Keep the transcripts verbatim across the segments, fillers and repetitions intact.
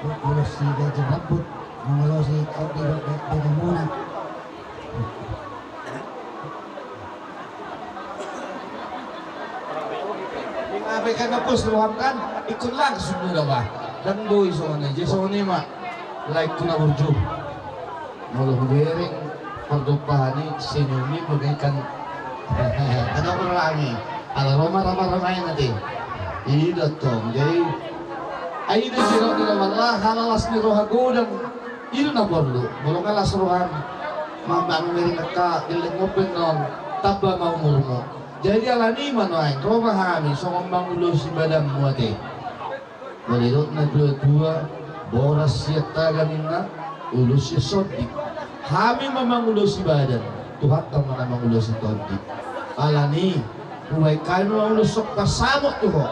Ulos si Ganjang Rambut, mangolosi tondi dohot badanmuna. Ima pe kan na pos roham kan, ingkon langsung do ba. Ndang boi songon i, jadi songon i ma. Laengku na burju. Molo hubereng pardompahan i, senyum i bagaikan anak orang i. Ala ro ma rama-rama i nanti. I do tong. Jadi, ai do siro di rama lah, ala las ni roha godang. I do na porlu. Molo nga las roham, mambaen hubereng angka gelleng ompung on, tamba ma umurmu. Jadi ala ni i ma nuaeng ro ma hami songon mangulosi badanmu ate. Molo didok na tua-tua, boras sian taga ninna, ulos sian sondi. Hami ma mangulosi badan, Tuhanta ma na mangulosi tondi. Ala ni i, hubaen hami ma ulos somba samot tu ho.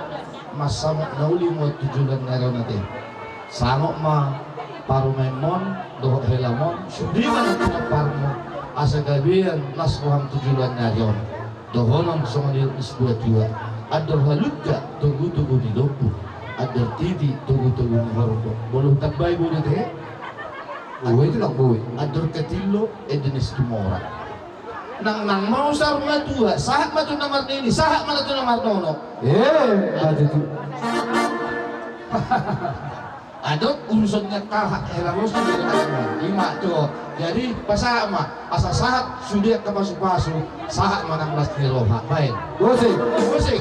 Mansamot na uli ma tu joloan ni ari on ate. Samot ma parumaenmon dohot helamon, sude ma na tinomparmu, asa gabean las roham tu joloan ni ari on. Dohonon songon nidok ni situa-tua: Andor halumpang togu-togu ni lombu, andor titi togu-togu ni horbo. Molo hutambai bodo ate? Boi, itu ndang boi. Andor katillo ende ni Situmorang. Nang, nang ma usar na tua, sahat ma tu na marnini, sahat ma na tu na marnono. Eh, ada tu. Adong urusan ni angka hela bosi. Ima tu. Jadi pasahat ma, asa sahat sude angka pasu-pasu, sahat ma nang las ni roha. Baen. Musik. Musik.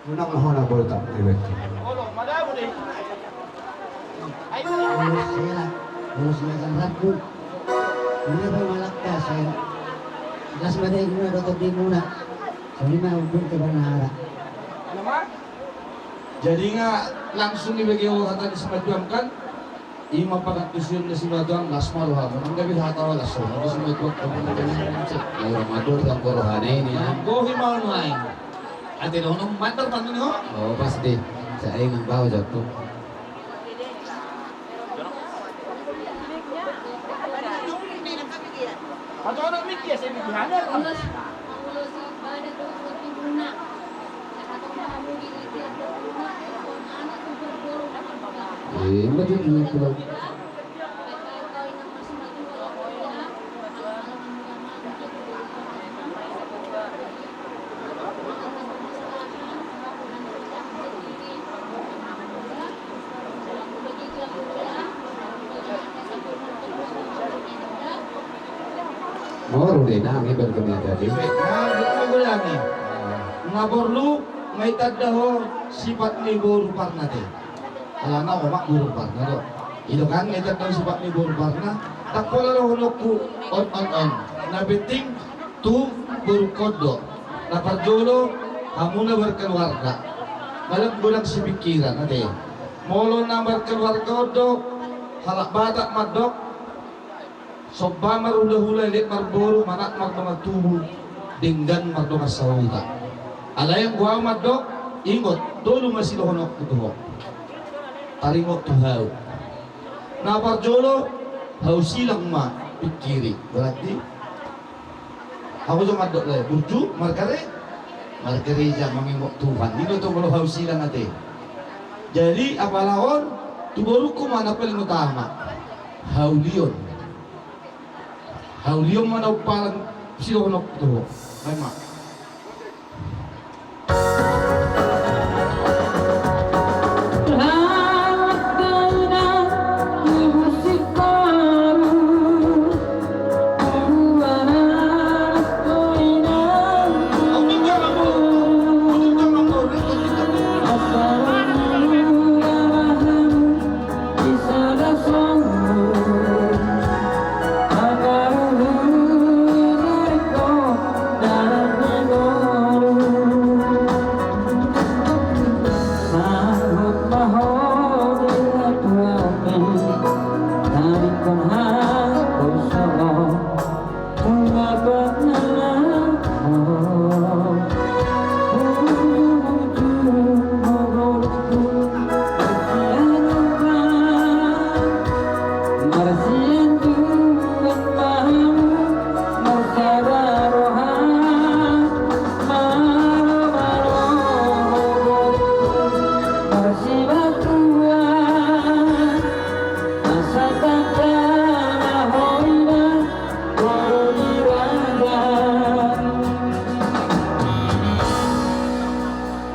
Unang ma hona boltak di bengkel. Ulos hela, ulos na jam rabu. Muna pe malakka sai. Las ma dagingmuna dohot tondimuna. Songon i ma umur ke bernara. Jadi nga langsung dibege hata ni simatuam kan? Ima pangantusion ni simatuam, las ma rohamu. Nang gabe hata las roha ni simatuam. Ayo mador tangko rohana ini ya. Gohi mau nuaeng. Ate dohonon mandor pangini ho. Oh pasti. Saya ingin tahu jatuh. Eh, berarti ini pulau. Moro de nang ibar kena tadi. Na porlu nga itanda ho sipat ni boru parna te. Alana omak boru parna do. Ido kan nga itanda ho sipat ni boru parna. Tak pola dohononku on on on. Na penting tu borungkon do. Na parjolo, hamuna berkeluarga. Malam godang sipingkiran ate. Molo na berkeluarga on do, halak Batak mandok, somba marhulahula, elek marboru, manat mardongan tubu, denggan mardongan sahuta. Alai anggo au mandok, ingot, tolu ma sidohononku tu ho. Taringot tu hau. Na parjolo, hau silang ma pingkiri. Berarti hau jo mandok lae, burju, markare, markareja, mangingot Tuhan. I do tong molo hau silang ate. Jadi apala on, Tu borungku ma na paling utama, haulion. Haulion ma na paling sidohononku tu ho. Baen ma.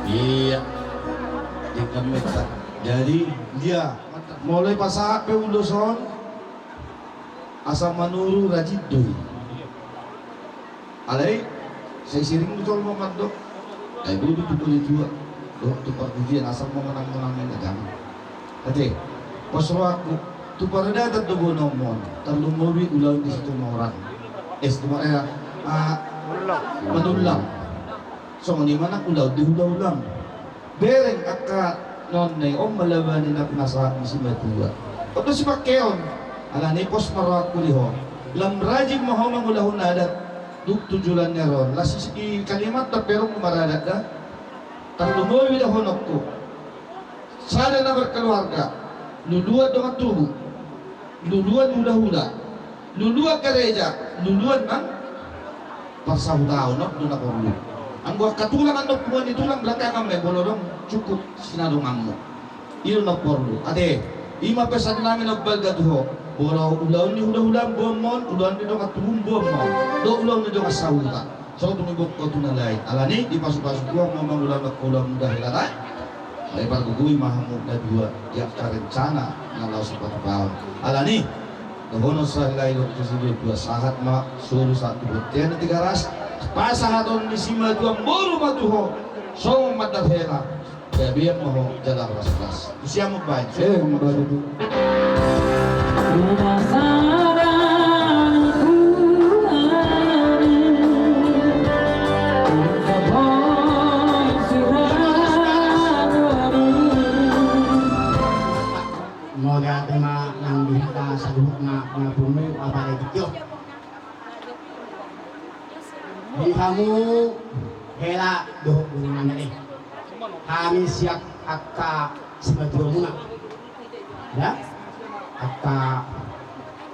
Iya. Jadi dia molo pasahat pe ulos on, asa manuru rajin do i. Alai sai siring do jolma mandok. Ai bodo tu poli tua dohot tu parpujian, asal ma manang-manang na damang. Ate, pos rohangku, tu paradaton do boanonmu on, tarlumobi ulaon di Situmorang. Eh, Situmorang, eh, ah, Manullang. Songon i ma nang ulaon di hula-hulam. Bereng angka na on, na i on ma laba ni na pinasahat ni simatua. On do sipangkeon. Alani i pos ma rohangku di ho. Lam rajin ma ho mangulahon adat. Dung tu joloan ni ari on, las i Kalimantan pe adong do maradat da. Tarlumobi dohononku, sada na berkeluarga, luluan dongan tubu, luluan hula-hula, luluan gareja, luluan nang parsahutaon, on do na porlu. Anggo angka tulang, annon punguan ni tulang belakangan ma i, molo adong cukup sinadonganmu. I do na porlu. Ate, i ma pesan nami na umbalga tu ho. Molo ulaon ni hula-hulam boan ma on, ulaon ni dongan tubum boan ma on, dohot ulaon ni dongan sahuta. So dung diboan ho tu na lain. Alani i dipasu-pasu Tuhan ma mangulahon angka ulaon muna hela da. Ai pargogoi ma hamu na dua di angka rencana na laho sipatupaon. Alani i dohonon sahali-hali dohot tu sidua, sahat ma solu sahat tu bontean na Tigaras. Pasahaton ni simatua boru ma tu ho songon mandar hela. Gabe ma ho jala horas-horas. Tusi hamu baen. Eh, baru. Mauliate ma nang di hita saluhutna na pungu apala i tio. Di hamu hela dohot boru nami, hami sian angka simatua muna, ya, angka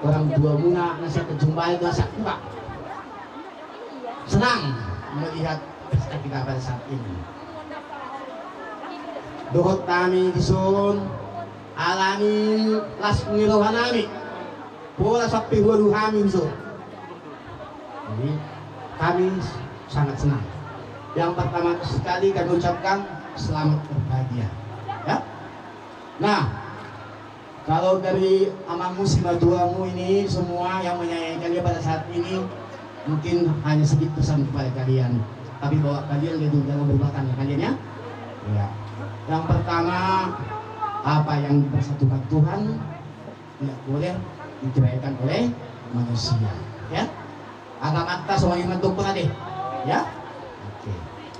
orang tua muna na sian Tanjung Balai dohot Sakuta, senang melihat pesta kita pada saat ini. Dohot hami dison, alani las ni roha nami, pola sampe ualu hami dison. Jadi, kami sangat senang. Yang pertama sekali kami ucapkan selamat berbahagia. Ya. Nah, kalau dari amangmu, simatuamu ini, semua yang menyayangi kalian pada saat ini, mungkin hanya sedikit pesan kepada kalian. Tapi bahwa kalian itu jangan berubah ya kalian ya. Ya. Yang pertama, apa yang dipersatukan Tuhan, tidak boleh diceraikan oleh manusia, ya. Agamanta songon i ma didok hita, ya. Oke.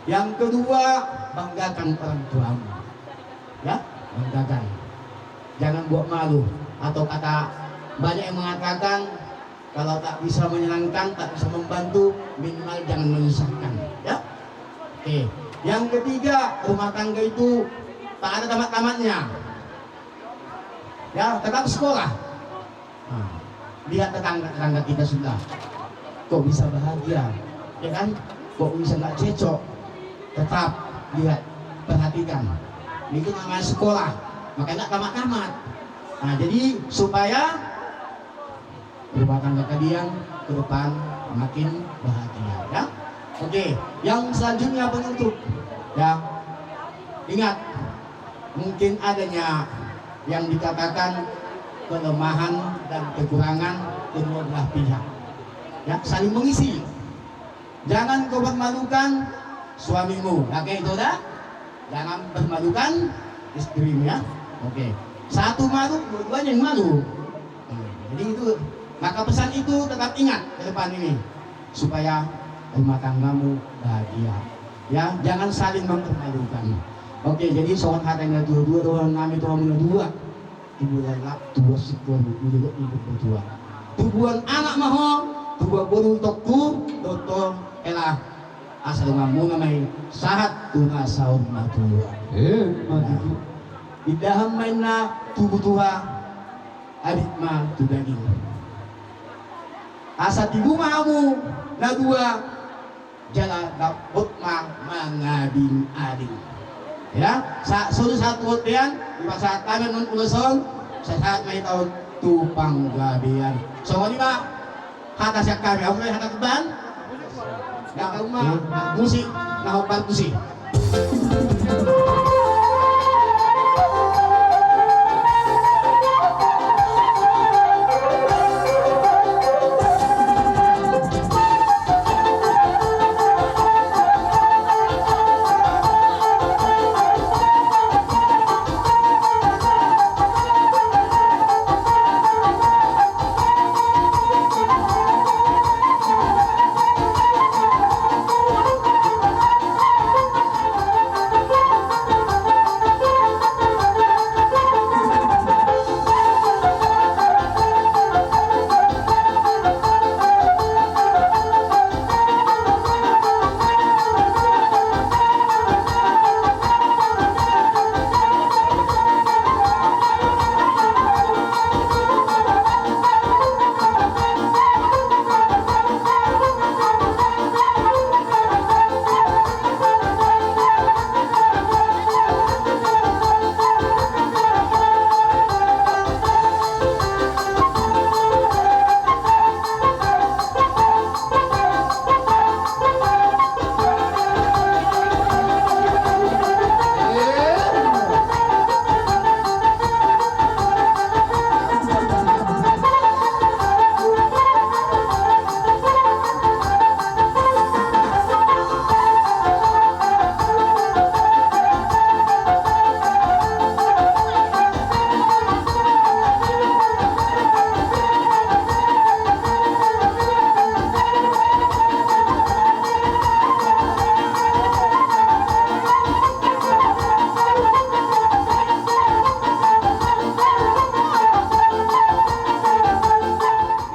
Yang kedua, banggakan orang tuamu, ya, banggakan. Jangan buat malu. Atau kata banyak yang mengatakan, kalau tak bisa menyenangkan, tak bisa membantu, minimal jangan menyusahkan, ya. Oke. Yang ketiga, rumah tangga itu tak ada tamat-tamatnya. Ya, tetap sekolah. Nah, lihat tetangga-tetangga kita sudah. Kok bisa bahagia? Ya kan? Kok bisa nggak cecok? Tetap lihat, perhatikan. Itu namanya sekolah. Makanya kamat-kamat. Nah, jadi supaya rumah tangga kalian ke depan makin bahagia, ya. Oke, yang selanjutnya penutup, ya. Ingat, mungkin adanya yang dikatakan kelemahan dan kekurangan kedua belah pihak. Ya, saling mengisi. Jangan kau permalukan suamimu, ya, kayak itu dah. Jangan permalukan istrimu, ya. Oke. Satu malu, dua-duanya yang malu. Jadi itu, maka pesan itu tetap ingat ke depan ini, supaya rumah tanggamu bahagia. Ya, jangan saling mempermalukan. Oke, jadi songon hata ni na tua-tua, dohonon nami tu hamu na dua. Tubuan anak, tubuan singkop, tubuan ibu, tubuan. Tubuan anak ma ho, tubuan boru, tongku, dohot ho, hela. Asa donganmuna ma i sahat tu na saur matua. Eh, ma tutu. Indahan ma inna tubu tuha, abit ma tu daging. Asa tibu ma hamu na dua, jala dapot ma mangabing-abing. Ya, sa-, solu sahat tu bontean, dipasahat hami annon ulos on, sahat ma hita on tu panggabean. Songon i ma hata sian hami, ahu ma hata tuban. Nda, ahu ma, musik, na hombar musik.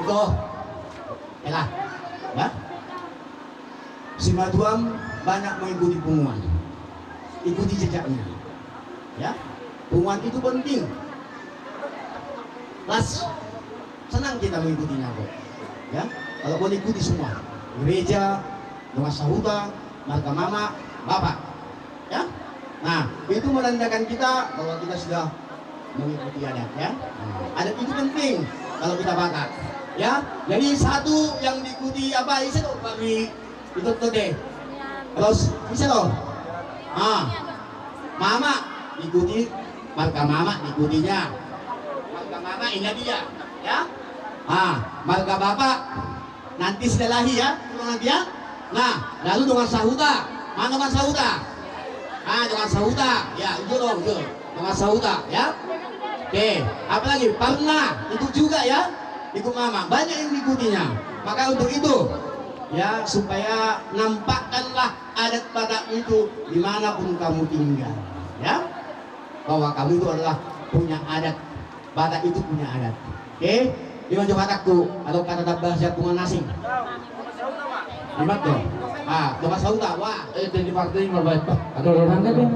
Ito, ela, ya. Simatuam banyak mengikuti punguan. Ikuti jejaknya. Ya. Punguan itu penting. Las, senang kita mengikutinya kok. Ya. Kalau boleh ikuti semua. Gereja, dongan sahuta, marga mama, bapak. Ya. Nah, itu menandakan kita bahwa kita sudah mengikuti adat, ya. Nah, adat itu penting kalau kita Batak. Ya. Jadi satu yang diikuti apa? Ise do, Pak Wi? Itu tuh deh. Terus, ise do? Ah. Mama ikuti, marga mama ikutinya. Marga mama inna dia, ya. Ah, marga bapak nanti setelah ya, nanti ya. Nah, lalu dongan sahuta. Mana dongan sahuta? Ah, dongan sahuta. Ya, ujo dong, ujo. Dongan sahuta, ya. Oke, apalagi? Parna, ikut juga ya. Ikut mama. Banyak yang diikutinya. Maka untuk itu, ya, supaya nampakkanlah adat Batak itu dimanapun kamu tinggal. Ya. Bahwa kamu itu adalah punya adat. Batak itu punya adat. Oke? Ima jo hatangku, adong hata tamba sian punguan asing. Ima do. Ah, dongan sahuta, wah. Eh, jadi partai ma baen, bah. Aduh, aduh, aduh.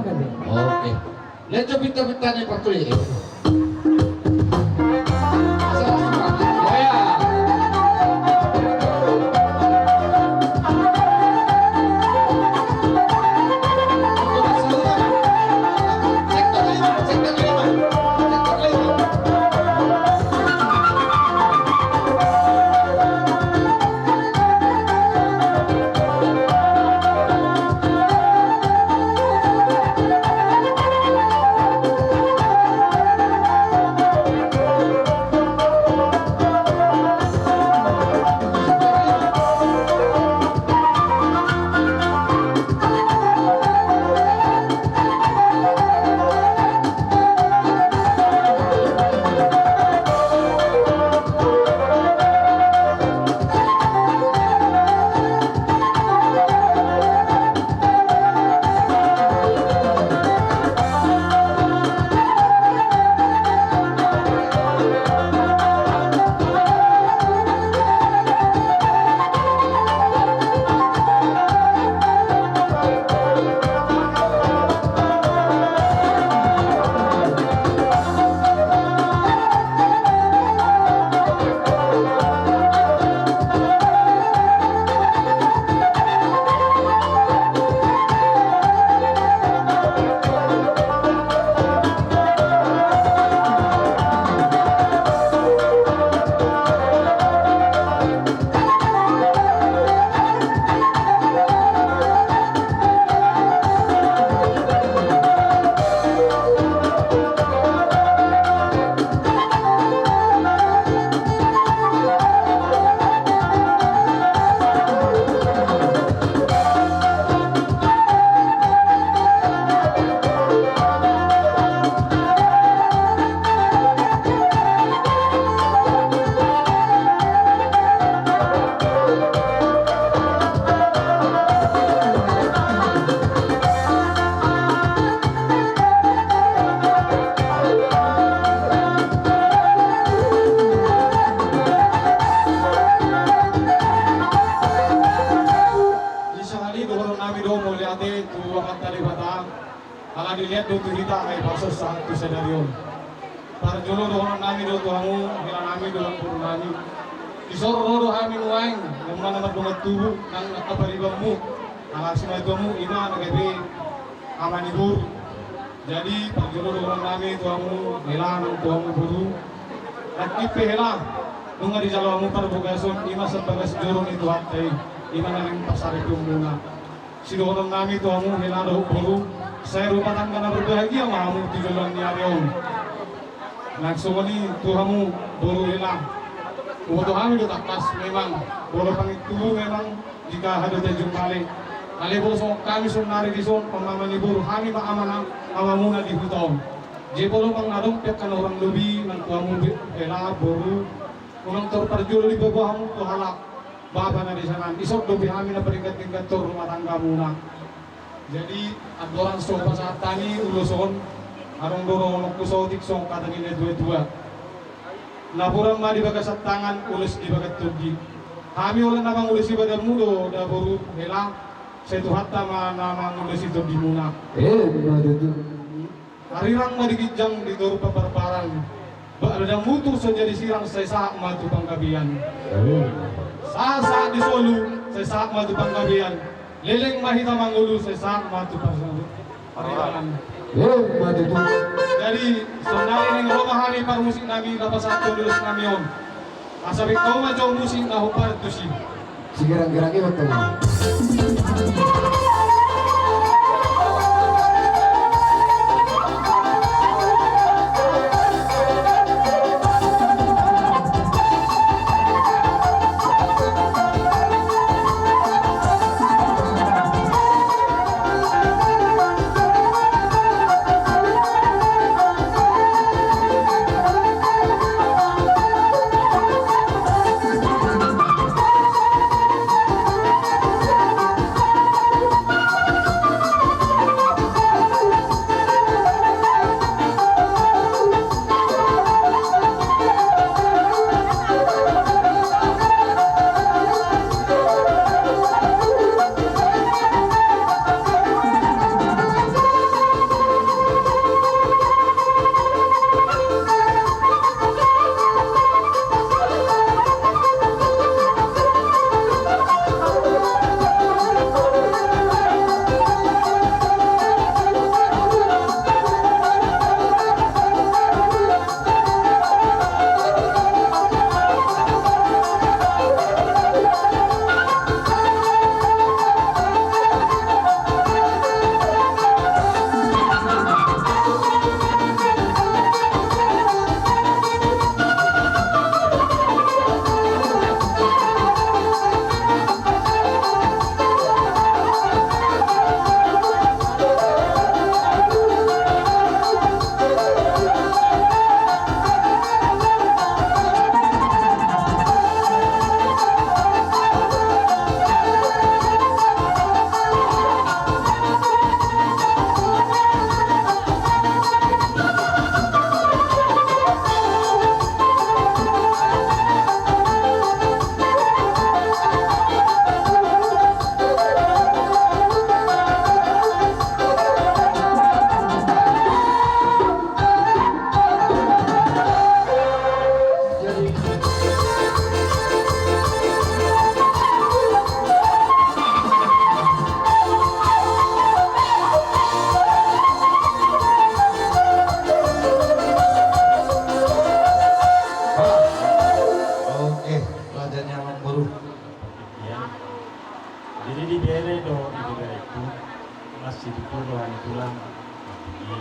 Oke. Leco pinta-pinta ni partai. Oh, ya. Dongan sahuta. Sektor lima, sektor lima. Tu Amanta Debata, ala dilehon do tu hita hahipason sahat tu sadari on. Parjolo dohonon nami do tu hamu, hela nami dohot boru nami. Dison ro do hami nuaeng, nang ma na mardongan tubu, nang angka paribanmu. Ala simatua-mu, ima na gabe ama ni boru. Jadi, parjolo dohonon nami tu hamu, hela nang tu hamu boru. Nangkin pe hela, nunga dijalo hamu parbagason, ima sian bagas joro ni Tuhanta i, ima na naeng parsaripeonmuna. Sidohonon nami tu hamu hela dohot boru, sai rumah tangga na berbahagia ma hamu tu joloan ni ari on. Nang songon i tu hamu boru hela. Huboto hami do tangkas memang, molo pangintubu memang di haha do Tanjung Balai. Alai molo songon hami saonari dison, on ma ama ni boru, hami ma ama na, amamuna di huta on. Jadi molo manang adong pe angka na hurang lobi nang tu hamu be-, hela boru, unang tor parjolo dipaboa hamu tu halak bapa na di sana, dison dope hami na paringkat-ringkat tor rumah tanggamuna. Jadi, andorang so pasahat hami ulos on, adong do dohononku saotik songon hata ni na tua-tua. Napuran ma di bagasan tangan, ulos di bagas tondi. Hami holan na mangulosi badanmu do, da boru hela, sai Tuhanta ma na mangulosi tondimuna. Emma tutu. Arirang ma di ginjang, di toru parparan. Badanmu tung so jadi sirang, sai sahat ma tu panggabean. Sahat-sahat di solu, sai sahat ma tu panggabean. Leleng ma hita mangolu, sai sahat ma tu parsaoran. Emma tutu. Jadi, saonari naeng ro ma hami parmusik nami, lapasathon ulos nami on. Asa baen hamu ma jo musik na hombar tusi. Sigerang-gerang i ma tong. Oke, raja ni amangboru. Jadi dibere do, dibereku. Masih dipuro ani tulang. Di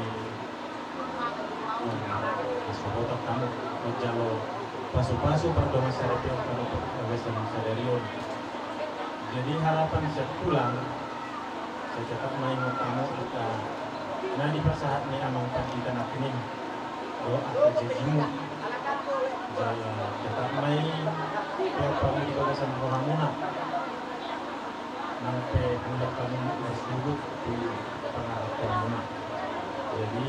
Mas Sobotok kamu menjalo pasu-pasu pardongan saripeon kamu pagasan sadari on. Jadi harapan sian tulang, sai tetap ma ingot hamu angka na dipasahat ni amang pandita nangkining dohot angka janjimu. Jala tetap ma i peop hamu di bagasan rohamuna. Nang pe mulak hamu marsuhut di pangarahutmuna. Jadi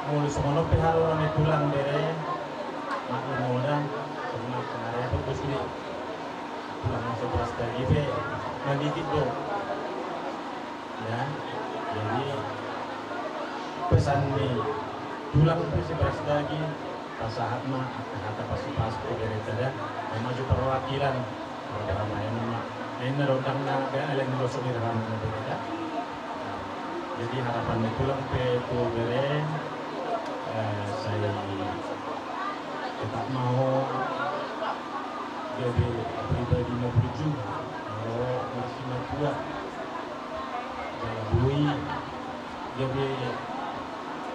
molo songon on pe haroro ni tulang bere, maklum ma da, songon na pernah repot do sude. Tulang na so beras daging pe manggigit do. Ya, jadi pesan ni tulang pe si Brastagi, pasahat ma angka hata pasupasu tu berenta da, na maju perwakilan. Roda ma, ima na inna rondang na gabe alai na losok ni rohana na berenta. Jadi harapan ni tulang pe tu bere, eh, sai tetap mau gabe pribadi na burju, mau marsimatua, jala boi gabe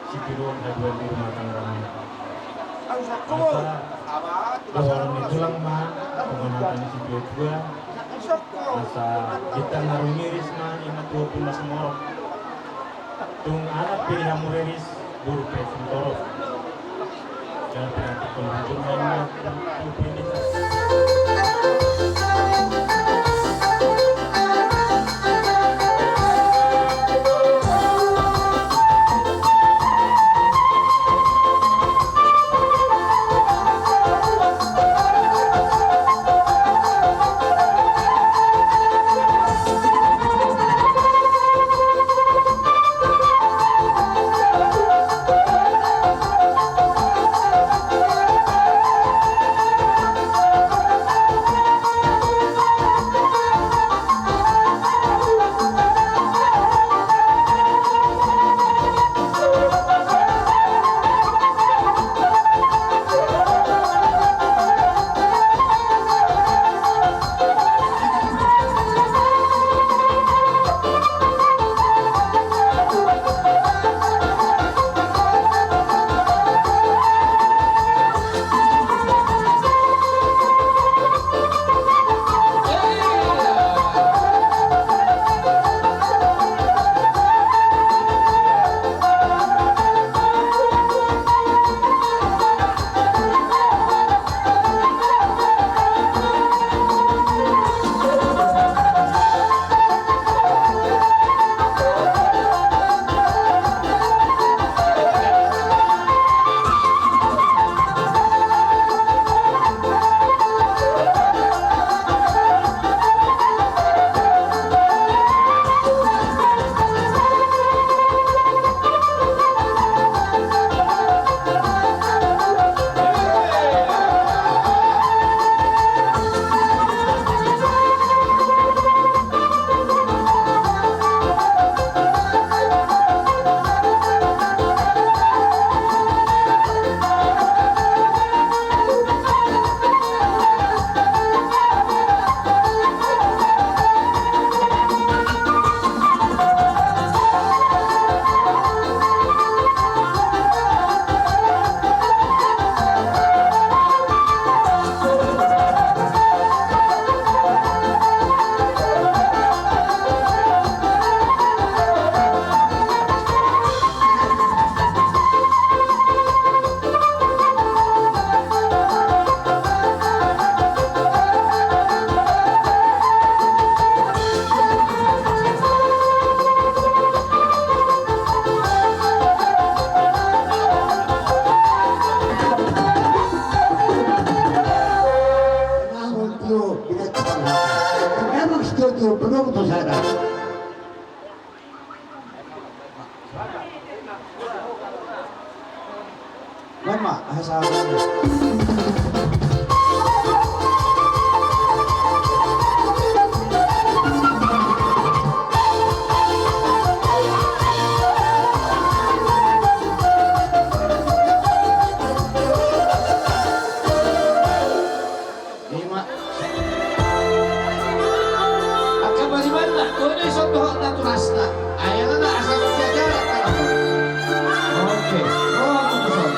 sitiruon haduan di rumah tangga. Asa dohonon ni tulang ma pangonatan ni situatua, asa bintang na rumiris ma i na tubu na sumorop. Tung anak pe di hamu riris, boru pe sintorop. Jala pinantikkon bujur ma inna tu pinita. Ima. Angka baribanna, tole so dohot naturasna. Ai ala na asa jajaran kan. Oke. Oh, aku pesan.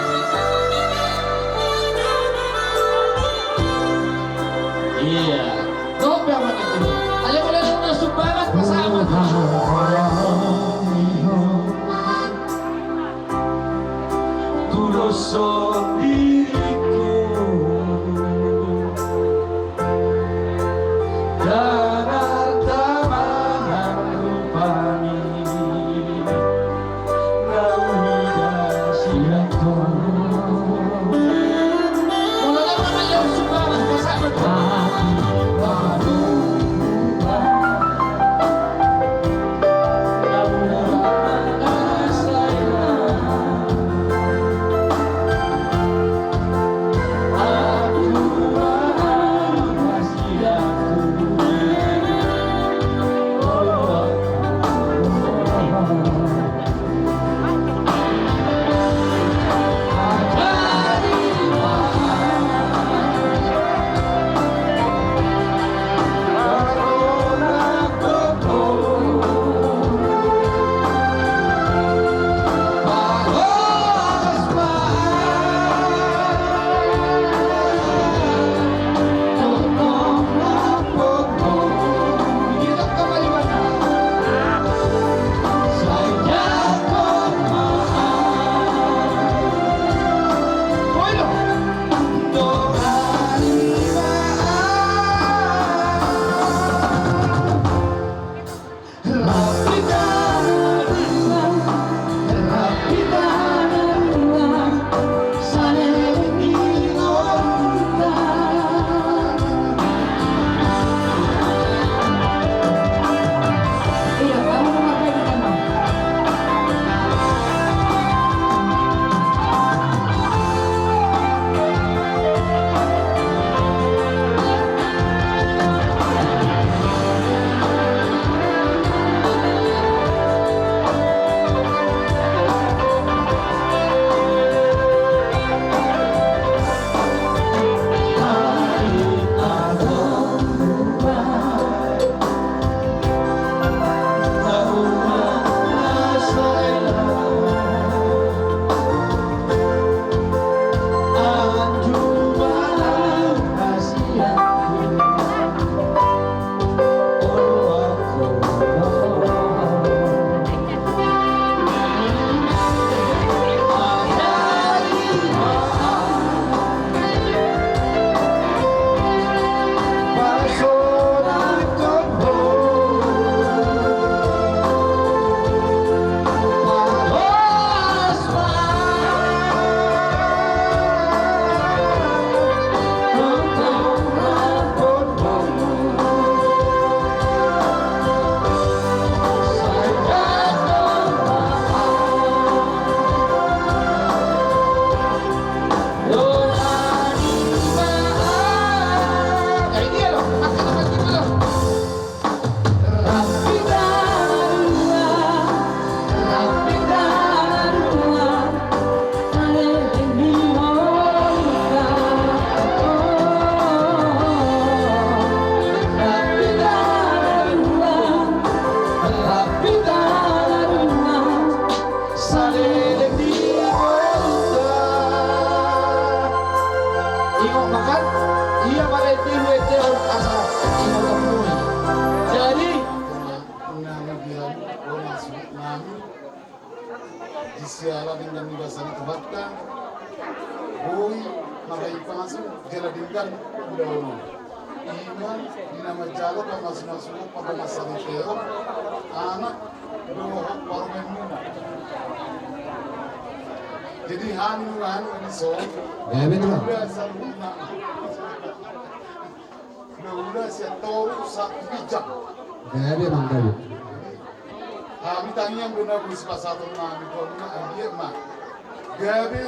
Ingot ma kan, ia ma na di huetehon asa ingot on. Jadi, nami bilang, oh, masuk nami. Di siala denggan ni basa ni Tuhanta, boi marhite pasu jala denggan ulaon on. Ima di na manjalo pamasu-masu on, pamasu-masu on, anak dohot parumaen muna. Jadi hami nunga hami dison. Ya, betul. Udah saluhutna. Naula sian toru sahat tu ginjang. Gabe, Amang, gabe. Hami tangiang do na boi sipasahaton nami tu hamuna, anggiat ma gabe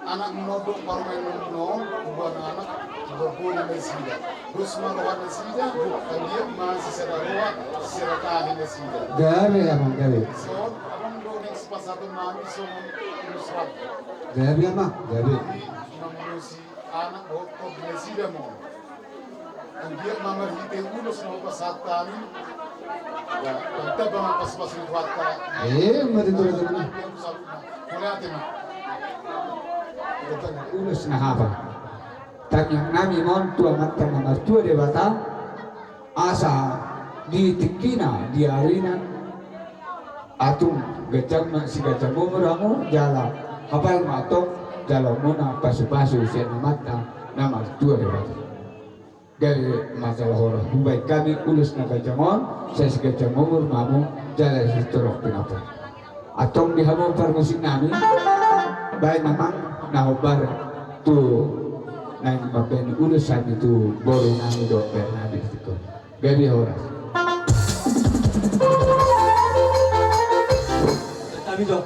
anak muna on dohot parumaen muna on, tubuan anak, tubuan boru nasida. Dos ma roha nasida, anggiat ma sisada roha, sisada tahi nasida. Gabe, Amang, gabe. Son, Amang, do na sipasahaton nami songon ulos rap. Gabe, Amang, gabe. Jadi, Amang, ulos anak dohot tondi nasida ma on. Anggiat ma marhite ulos na hupasahat hami. Ya, tamba ma pasupasu ni Tuhanta. Eh, mari tu raja na. Mauliate ma. Ulos na haba. Tangiang nami ma on tu Amanta na martua Debata. Asa di tingkina di arina. Atung ganjang ma siganjang umur hamu jala hapal ma antong jaloonmuna pasupasu sian Amanta na martua Debata. Gabe ma jala horas hubaen hami ulos na ganjang on, sai siganjang umur ma hamu jala sitorop pinampar. Antong di hamu parmusik nami, baen ma Amang na hombar tu naeng mambaen ulos hami tu boru nami dohot baoa nami di tingki on. Gabe horas. Kami jo.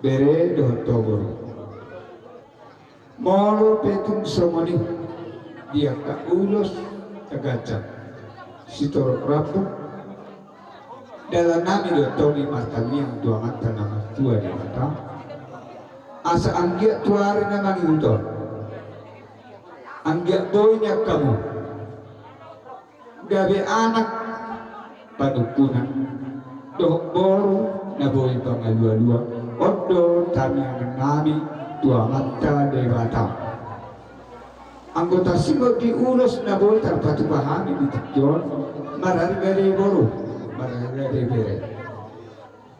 Bere dohot ho boru. Molo pe tung songon i di angka ulos taganjang sitorop rambu, dalan nami do tong i martangiang tu Amanta na martua Debata, asa anggiat tu ari na mangihut on, anggiat boi nian hamu gabe anak panungkunan dohot boru na boi pangalualuan. On do tangiangan nami tu Amanta Debata. Anggo tarsongon di ulos na boi tarpatupa hami di tingki on, mararga do i boru, mararga do i bere.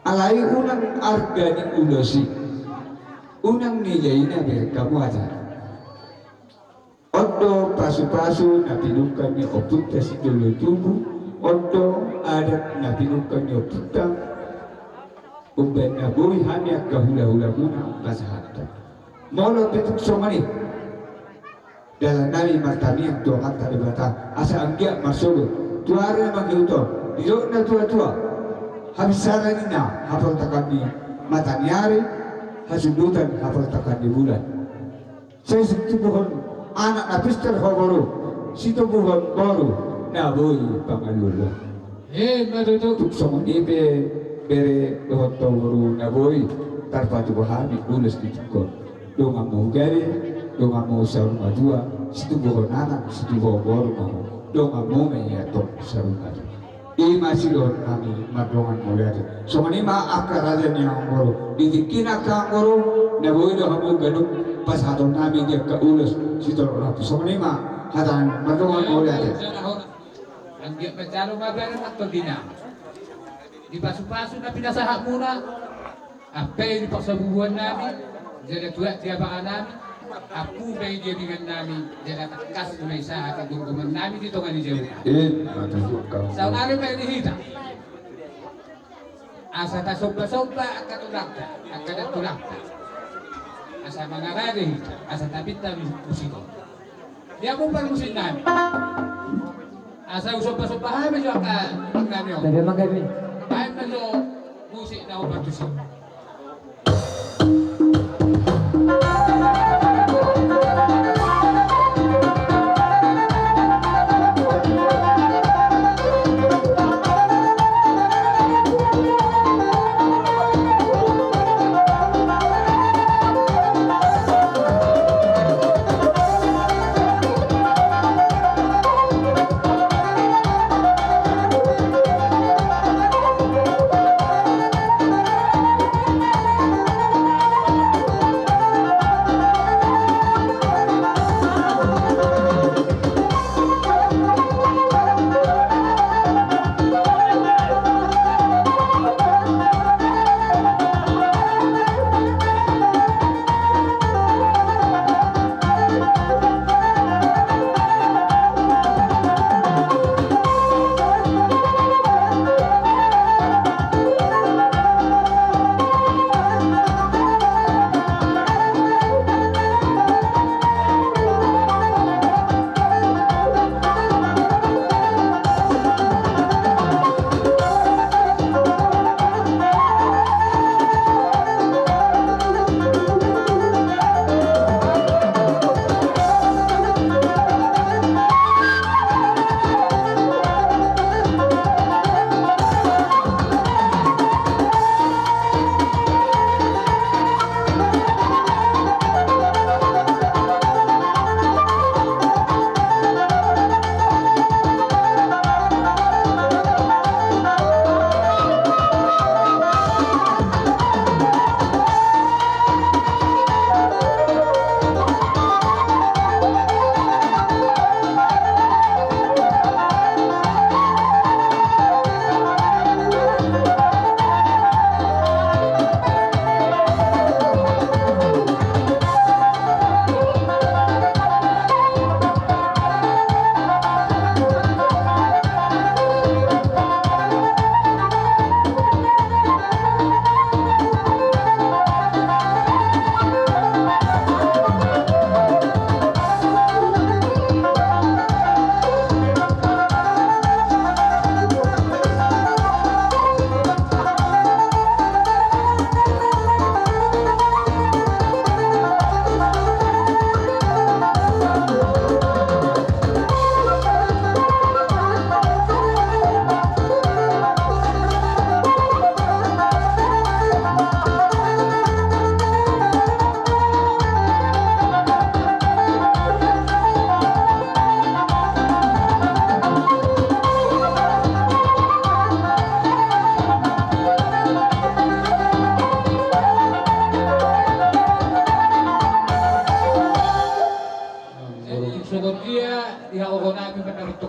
Alai unang arga ni ulos i, unang nilaina berenghamu ate. On do pasupasu na pinungka ni ompunta sijolo tubu, on do adat na pinungka ni ompunta umbahen na boi hami angka hulahulamuna pasahathon. Molo pe tung songon i, dalan nami martangiang tu Amanta Debata asa anggiat marsogot tu ari na mangihut on, didok natuatua: Habinsaran ninna haportakan ni mataniari, hasundutan haportakan ni bulan. Sai situbuhon anak na pintor ho boru, situbuhon boru na boi pangalualuan. Ima tutu. Tung songon i pe bere dohot ho boru na boi tarpatupa hami ulos di tingki on. Donganmu gabe, donganmu saur matua, situbuhon anak, situbuhon boru ma ho. Donganmu ma i antong saur matua. Ima sidohonon nami mardongan mauliate. Songon i ma angka raja ni amangboru. Di tingkina angka amangboru na boi do hamu ganup pasahaton nami di angka ulos sitorop rambu. Songon i ma hata nami mardongan mauliate. Anggiat manjalo ma bere antong di na di pasupasu na pinasahatmuna. Ampe i di parsabubuan nami, jala tuat di abakan nami, ampu ma i di abingan nami, jala tangkas ma i sahat di gomgoman nami di tonga ni jabu nami. Saonari ma i di hita. Asa tasombasomba angka tulangta, angka nantulangta. Asa mangarade hita, asa tapinta musik on. Dia mumpa musik nami. Asa husombasomba hami jo angka nami on. Gabe ma gabe. Baen ma jo musik na hombar tusi.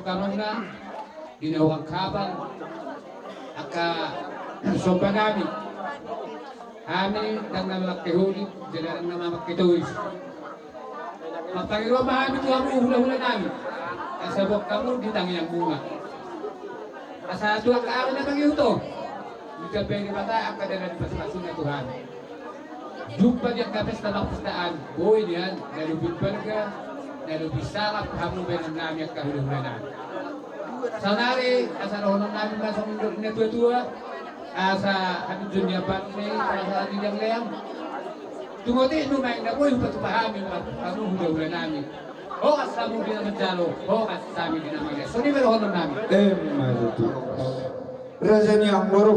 Tangkasna di na hurang hapal angka somba nami. Hami ndang na mangke holit jala ndang na mangke tois. Martangiang ma hami tu hamu hulahula nami, asa boan hamu di tangiangmuna. Asa tu angka ari na mangihut on ditambai Debata angka dalan pasupasuna tu hami. Jumpa di angka pesta marpestaan, boi nian na lobi balga, na lobi sangap hamu bahenon nami angka hulahula nami. Saonari asa dohonon nami ma songon didok ni na tuatua, asa habijon ni ampang ni asa di danglean. Tumoti nunga na boi hupatupa hami ma hamu hulahula nami. Horas hamu di na manjalo, horas hami di na mangido. Songon i ma dohonon nami. Emma tutu. Raja ni amangboru.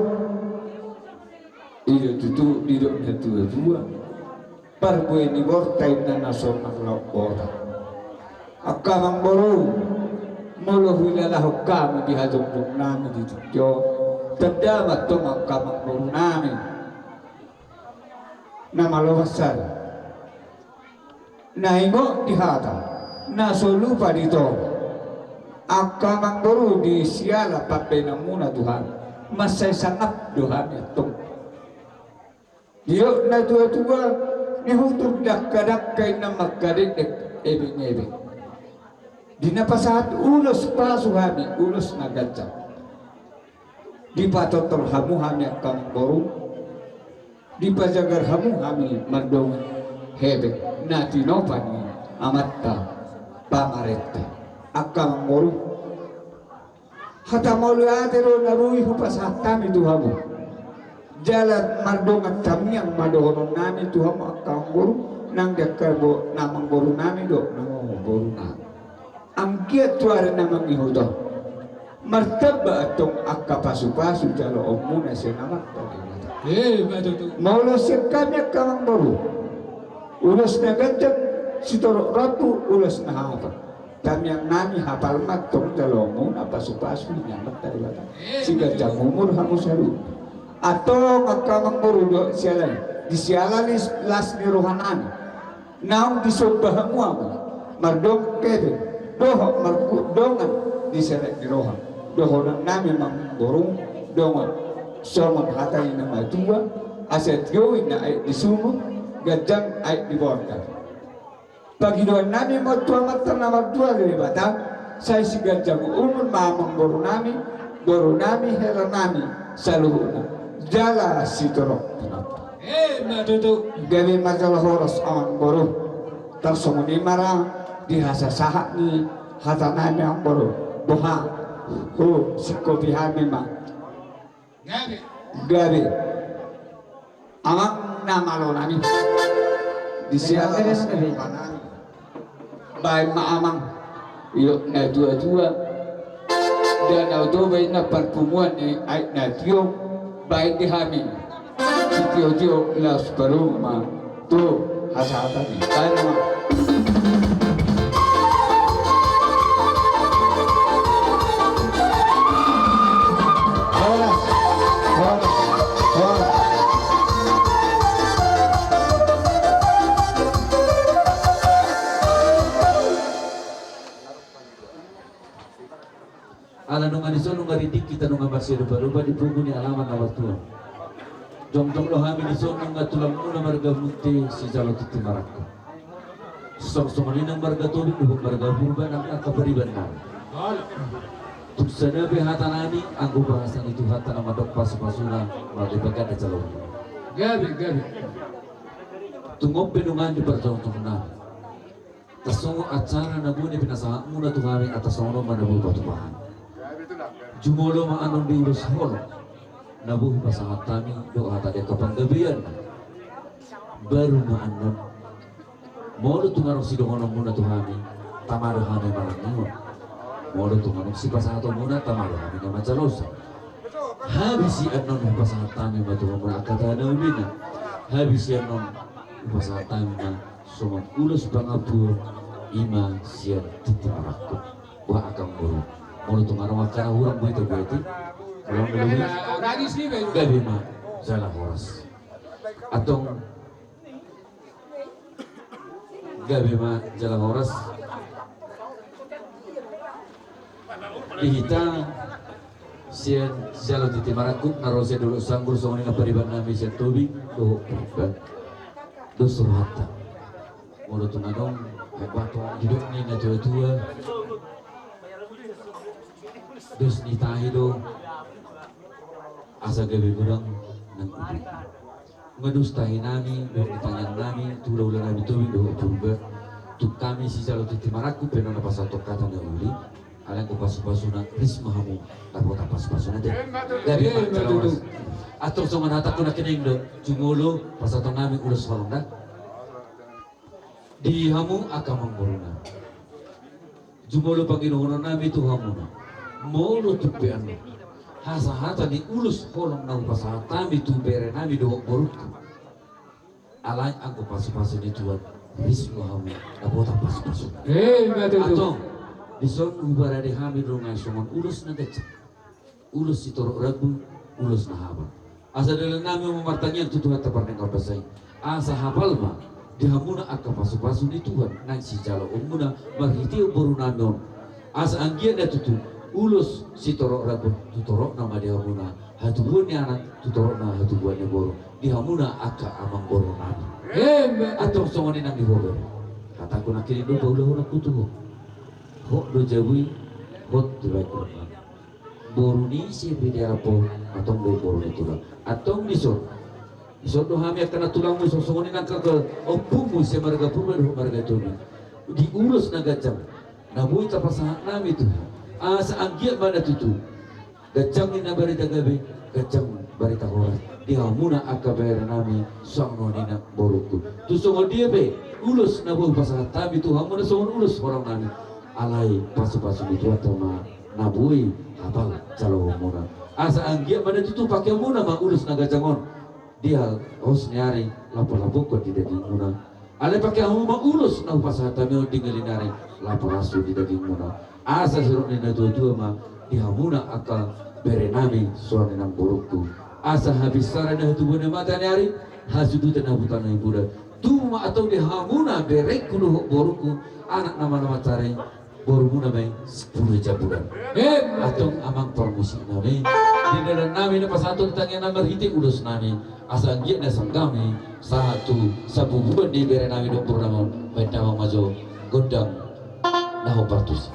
I do tutu didok na tuatua, parbue ni borta inna na so marlaok bota. Angka amangboru, molo huilalahon hami di hajongjong nami di tingki on, tanda ma antong angka amangboru nami na malo mansai. Na ingot di hata, na so lupa di toru. Angka amangboru, di siala pambahenanmuna tu hami, mansai sangap do hami antong. Didok na tuatua, nihutur dangkadangka inna mangkadekdek ebengebeng. Di na pasahat ulos pasu hami, ulos na ganjang. Dipatortor hamu hami angka amangboru, dipajagar hamu hami mardongan hepeng na tinopa ni amanta pamarenta. Angka amangboru, hata mauliate do na boi hupasahat hami tu hamu. Jala mardongan tangiang ma dohonon nami tu hamu angka amangboru, nang di angka bo-, na amangboru nami dohot na amangboru nami. Anggiat tu ari na mangihut on martamba antong angka pasupasu jaloonmuna sian Amanta Debata. Emma tutu. Molo sian hami angka amangboru, ulos na ganjang sitorop rambu, ulos na hapal. Tangiang nami hapal ma antong jaloonmuna pasupasu ni Amanta Debata. Emma tutu. Siganjang umur hamu saluhutna. Antong angka amangboru, do siala i, di siala las ni roha nami. Naung disomba hamu hamu mardongan hepeng dohot mardongan di serep ni roha. Dohonon nami ma amangboru, dongan songon hata ni na matua, asa tio inna aek di sumur, ganjang aek di borngin. Pangidoan nami ma tu Amanta na martua Debata, sai siganjang umur ma amangboru nami, boru nami, hela nami saluhutna, jala sitorop tinampa. Emma tutu. Gabe ma jala horas amangboru. Tarsongon i ma ra di hasasahat ni hata nami amangboru. Boha, hu singkopi hami ma. Gabe. Gabe. Amang na malo nami. Di siala nami. Baen ma amang. Didok na tuatua, Danau Toba inna parpunguan ni aek na tio, baen di hami sitiotio laos padomu ma tu hasahatan i. Baen ma. Horas, horas, horas. Ala nunga dison nunga rindik hita nunga marsiadopadopa di pungu ni alaman na martua. Jongjong do hami dison nunga tulangmuna marga Munte sijalo tintin marangkup. Songon i nang marga Tobing dohot marga Purba nang angka pariban nami. Tung sada pe hata nami anggo bahasa ni Tuhanta na mandok pasupasuna marga baganda jalo. Gabe, gabe. Tung on pe nunga di parjongjong nami. Tarsongon acara na boi pinasahatmuna tu hami, atas songon on ma na boi patupahan. Jumolo ma annon di ulos holong na boi pasahat hami dohot hata di angka panggabean. Baru ma annon. Molo tung adong sidohononmuna tu hami, tama do hami manang ingot. Molo tung adong sipasahatonmuna, tama do hami na manjalosa. Habis i annon hupasahat hami ma tu hamuna angka tano bina. Habis i annon hupasahat hami ma songon ulos pangampur i ma sian tintin marangkup. Boha angka boru. Molo tung adong angka na hurang boi tabuati. Molo molo boi. Gabe ma jala horas. Antong gabe ma jala horas. Di hita sian sijalo tintin marangkup na ro sian Dolok Sanggul, songon i na pariban nami sian Tobing dohot Purba. Dos rohanta. Molo tung adong, ai bato didok ni na tua-tua. Dos ni tahi do asa gabe godang nang uli. Nga dos tahi nami dohot ni tangiang nami tu hula-hula nami Tobing dohot Purba. Tung hami sijalo tintin marangkup pe na pasahathon hata na uli. Alai anggo pasu-pasuna ris ma hamu, dapotan pasu-pasuna te. Gabe ma jala horas. Antong songon hatangku nangkining do, jumolo pasahaton nami ulos holong da. Di hamu angka amangboruna. Jumolo pangidohonon nami tu hamuna. Molo tung pe annon hasahatan ni ulos holong na hupasahat hami tu bere nami dohot borungku. Alai anggo pasu-pasu ni Tuhan, ris ma hamu, dapotan pasu-pasu. Eh, ima tutu. Antong, dison huparade hami do nunga songon ulos na ganjang. Ulos sitorop rambu, ulos na hapal. Asa dalan nami ma martangiang tu Tuhanta pardenggan basa i. Asa hapal ma di hamuna angka pasu-pasu ni Tuhan nang sijaloonmuna marhite boru nami on. Asa anggiat na tutu ulos sitorop rambu tu toropna ma di hamuna hatubuan ni anak, tu toropna hatubuan ni boru di hamuna angka amangboru nami. Emma. Antong songon i nang di ho bere. Hatangku nangkining do paulahononku tu ho. Hot do jabu i, hot dibaen tu ho. Boru ni ise pe diarap ho, antong do i boru ni tulang. Antong dison. Dison do hami angka nantulangmu, songon i nang angka ompungmu sian marga Purba dohot marga Tobing. Di ulos na ganjang na boi tapasahat nami tu ho. Asa anggiat ma na tutu ganjang ninna barita gabe, ganjang barita horas di hamuna angka bere nami, suang nuaeng ninna borungku. Tung songon dia pe ulos na boi pasahat hami tu hamuna songon ulos holong nami, alai pasu-pasu ni Tuhanta ma na boi hapal jaloonmuna. Asa anggiat ma na tutu pakeonmuna ma ulos na ganjang on di hos ni ari, lapo-lapohon di dagingmuna. Alai pakeon hamu ma ulos na hupasahat hami on di ngali ni ari, lapo las do di dagingmuna. Asa sirop ni na tua-tua ma di hamuna angka bere nami, suang ni nang borungku. Asa habinsaran na hatubuan ni mata ni ari, hasudutan na buta na imbudan. Tubu ma antong di hamuna berengku dohot borungku, anak na malo mansari, borumuna ma i sampulu jambudan. Emma. Antong amang parmusik nami, di dalan nami na pasahathon tangiang nami marhite ulos nami, asa anggiat na songon i sahat tu sabubuan ni bere nami dohot boru nami on, baen damang ma jo gondang na hombar tusi.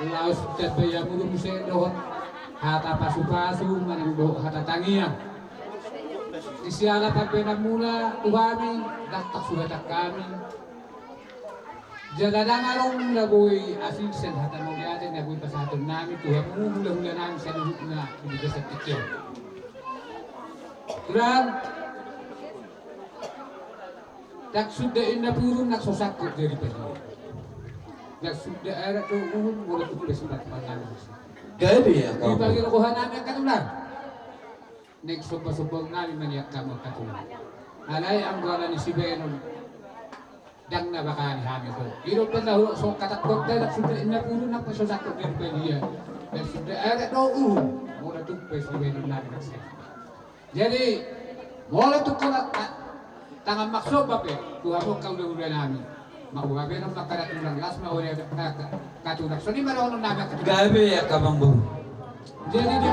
Laos tambai hamu do muse dohot hata pasupasu manang dohot hata tangiang. Di siala pambahenanmuna tu hami, ndang tangkas huhatahon hami. Jala ndang adong na boi asing sian hata mauliate na boi pasahaton nami tu hamu hulahula nami saluhutna di bagasan tingki on. Tulang, ndang suda inna purun nang so sangkot jadi padia. Ndang suda adat dohot uhum molo tung pe suda pangan. Gabe ya kau. Dipanggil roha nami angka tulang. Naeng sombasomba nami ma nian hamu angka tulang. Alai anggo ala ni sibahenon ndang na bakani hami do. I do pe na hurang so katakkonta ndang suda inna purun nang pe so sangkot jadi padia. Ndang suda adat dohot uhum molo tung pe sibahenon nami nang se. Jadi molo tung holan tangan maksomba pe tu hamu angka hulahula nami. Mauabe nang mangkada tulang las ma ore angka tulang. Songon i ma dohonon nami angka tulang. Gabe angka amangboru. Jadi di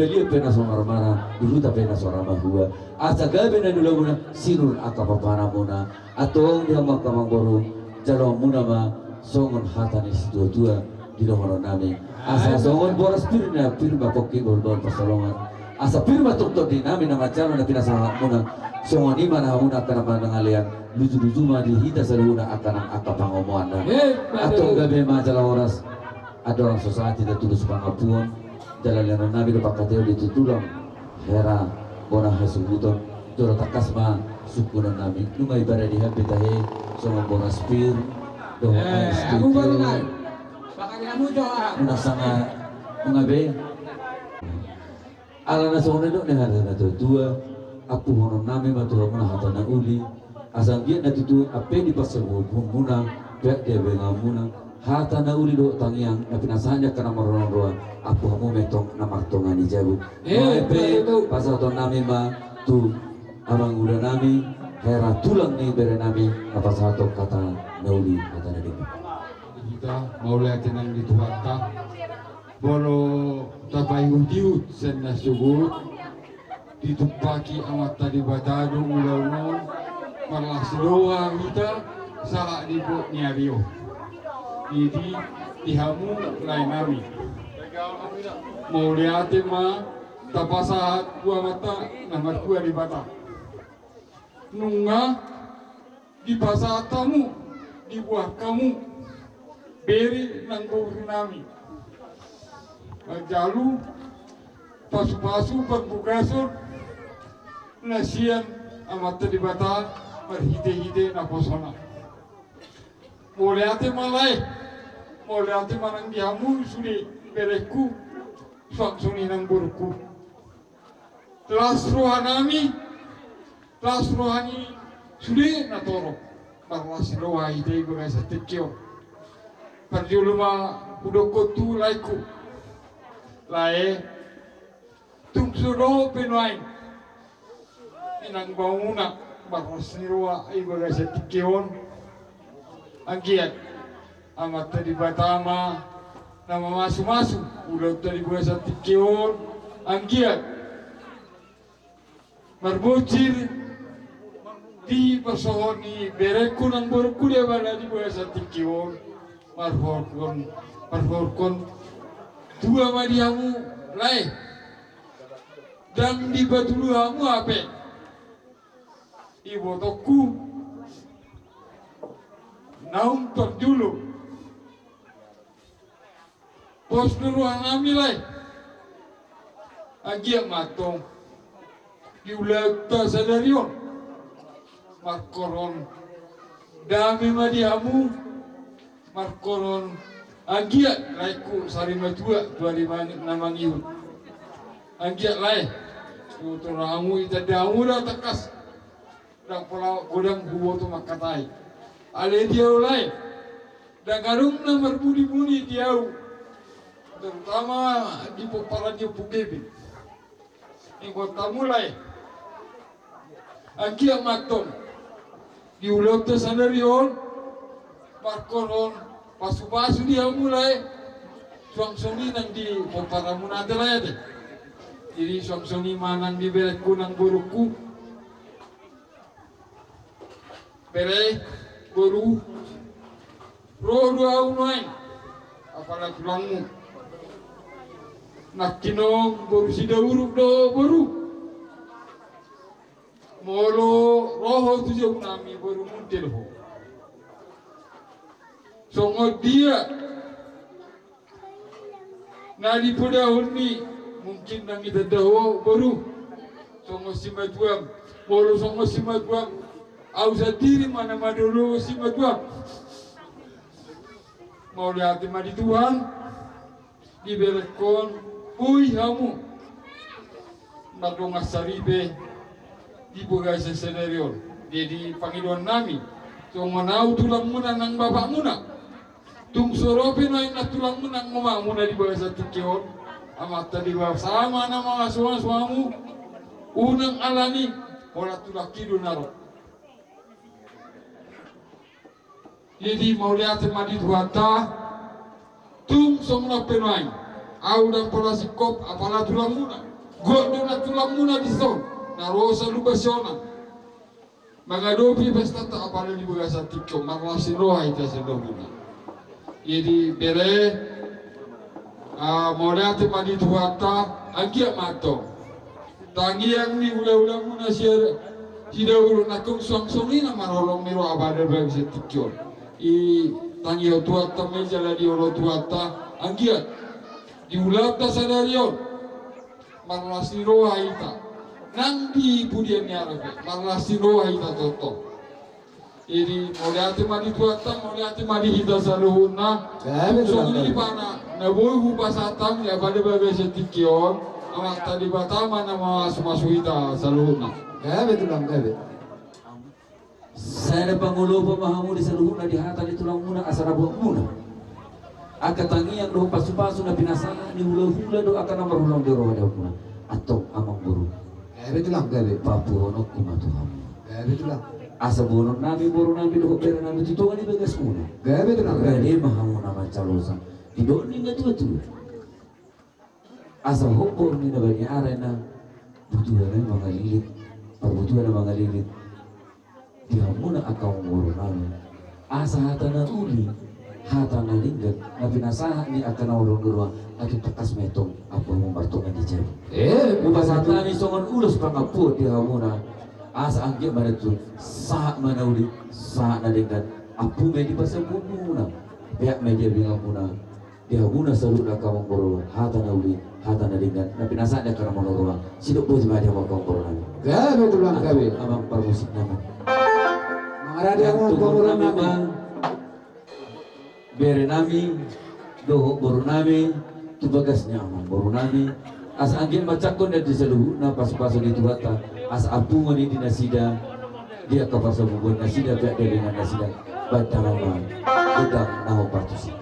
Liat pe na so marmara, di huta pe na so ra mahua. Asa gabe na niulamuna, sinur angka papahanmuna. Antong di hamu angka amangboru, jaloonmuna ma songon hata ni situatua di dohononnami. Asa songon boras pir na pir ma pongki, bahulbahul pansalongan. Asa pir ma tongtong di nami na manjalo na pinasahatmuna. Songon i ma na hamuna angka na mangalean, lujuluju ma di hita saluhutna angka nang angka pangomoanna. Antong gabe ma jala horas. Andorang so sahat hita tudos pangampuon, jala leanonnami do pangkataion di tulang hera bona hasuhuton, jala tangkas ma sungkunonnami. Nunga ibana di hami tahe songon boras pir dohot ais tutu. Nunga sanga nunga be. Ala na songon i do ni hata ni natuatua, ampuhononnami ma tu hamuna hata na uli. Asa anggiat na tutu ampe di pansamotanmuna, peak di habaenganmuna, hata na uli dohot tangiang na pinasahat ni angka na marnono roha, ampu hamu ma antong na martonga ni jabu. Nunga i pe pasahatonnami ma tu amangulanami, hera tulang ni berenami, na pasahathon hata na uli, hata na denggan. Hita mauliate nang di Tuhanta. Molo tapaihutihut sian na sogot, ditumpaki Amanta Debata do ulaon on, marlas ni roha hita sahat di bot ni ari on. Jadi di hamu laenami, mauliate ma tapasahat tu Amanta na martua Debata. Nunga dipasahat hamu, dibuat hamu bere nang borunami manjalo pasupasu parbagason na sian Amanta Debata marhitehite naposona. Mauliate ma lae, mauliate ma nang di hamu sude berengku, suang songon i nang borungku. Las rohanami, las roha ni sude na torop, marlas ni roha hita di bagasan tingki on. Parjolo ma hudokkon tu laengku. Lae, tung so dohot pe nuaeng inang bapamuna marlas ni roha di bagasan tingki on. Anggiat Amanta Debata ma na mamasumasu ulaonta di bagasan tingki on. Anggiat marbonsir di parsohot ni berengku nang borungku Debata di bagasan tingki on. Marhophon, marhophon tua ma di hamu lae. Ndang dipatudu hamu hape. Ibotongku naung parjolo, pos do rohanami lae. Anggiat ma antong di ulaonta sadari on, markoron dame ma di hamu. Markoron anggiat laengku sari matua tu ari na mangihut. Anggiat lae, tu rohamu itanda hamu da tangkas. Ndang pola godang huboto mangkatai. Alai di au lae, ndang adong na marbunibuni di au, terutama di pomparan ni Ompu Kevin. Ingot hamu lae, anggiat ma antong di ulaonta sadari on, markoron pasupasu di hamu lae, suang songon i nang di pomparanmuna ate lae ate. Jadi suang songon i ma nang di berengku nang borungku. Bere, boru, ro do au nuaeng apala tulangmu. Nangkining boru Sidauruk do boru. Molo ro ho tu jabunami, boru, mundel ho. Songon dia na dipodahon ni, mungkin ndang itanda ho boru songon simatuam. Molo songon simatuam, au sandiri ma na mandolo simatuam. Mauliate ma di Tuhan, di berengkon boi hamu mardongan saripe di bagasan sadari on. Jadi pangidoannami, songon au tulangmuna nang bapakmuna, tung so ro pe nuaeng nang tulangmuna nang omakmuna di bagasan tingki on, Amanta Debata ma na mamasumasu hamu. Unang alani, holan tulangki do na ro. Jadi mauliate ma di Tuhanta, tung songon on pe nuaeng, au ndang pola singkop apala tulang muna. Gok do na tulangmuna dison na ro saluhutna sian on mangadopi pestanta apala di bagasan tingki on, marlas ni roha hita saluhutna. Jadi bere, ah, mauliate ma di Tuhanta, anggiat ma antong tangiang ni hulahulamuna sian, sidaburon nangkin suang songon i na marholong ni roha apala di bagasan tingki on. I tangiang Tuhanta ma i jala dioloi Tuhanta, anggiat di ulaonta sadari on marlas ni roha hita. Nang di pudian ni ari pe marlas ni roha hita tongtong. Jadi mauliate ma di Tuhanta, mauliate ma di hita saluhutna. Gabe tulang, gabe. Songon i ma na boi hupasahat hami apala di bagasan tingki on, Amanta Debata ma na mamasumasu hita saluhutna. Gabe tulang, gabe. Sada pangolopan ma hamu di saluhutna di hata ni tulangmuna asa na buatmuna. Angka tangiang dohot pasupasu na pinasahat ni hulahula dohot angka na marholong di roha di hamuna. Antong amangboru. Gabe tulang, gabe. Papuhononku ma tu hamu. Gabe tulang. Asa boanonnami, borunami dohot berenami tu tonga ni bagasmuna. Gabe tulang, gabe. Rade ma hamu na mancalosang. Didok ni natuatua. Asa hombor ni na bani ari na butuha na mangalilit, parbutuha na mangalilit di hamuna angka amangborunami. Asa hata na uli, hata na denggan na pinasahat ni angka na holong ni roha, asa tangkas ma antong amangboru martonga di jabu. Eh, hupasahat hami songon ulos pangampuon di hamuna. Asa anggiat ma antong sahat ma na uli, sahat na denggan, ampu ma i di pasahatonmuna, peak ma i di abinganmuna. Di hamuna saluhutna angka amangboru, hata na uli, hata na denggan na pinasahat ni angka na holong ni roha. Sidok boti ma di hamu angka amangborunami. Gabe tulang, gabe. Amang parmusiknami. Mangarade hamu angka amangborunami. Berenami dohot borunami tu bagas ni amangborunami. Asa anggiat manjangkon di saluhutna pasupasu ni Tuhanta, asa ampungan i di nasida, di angka parsabubuan nasida, peak di abingan nasida. Baen damang ma gondang na hombar tusi.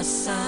Asa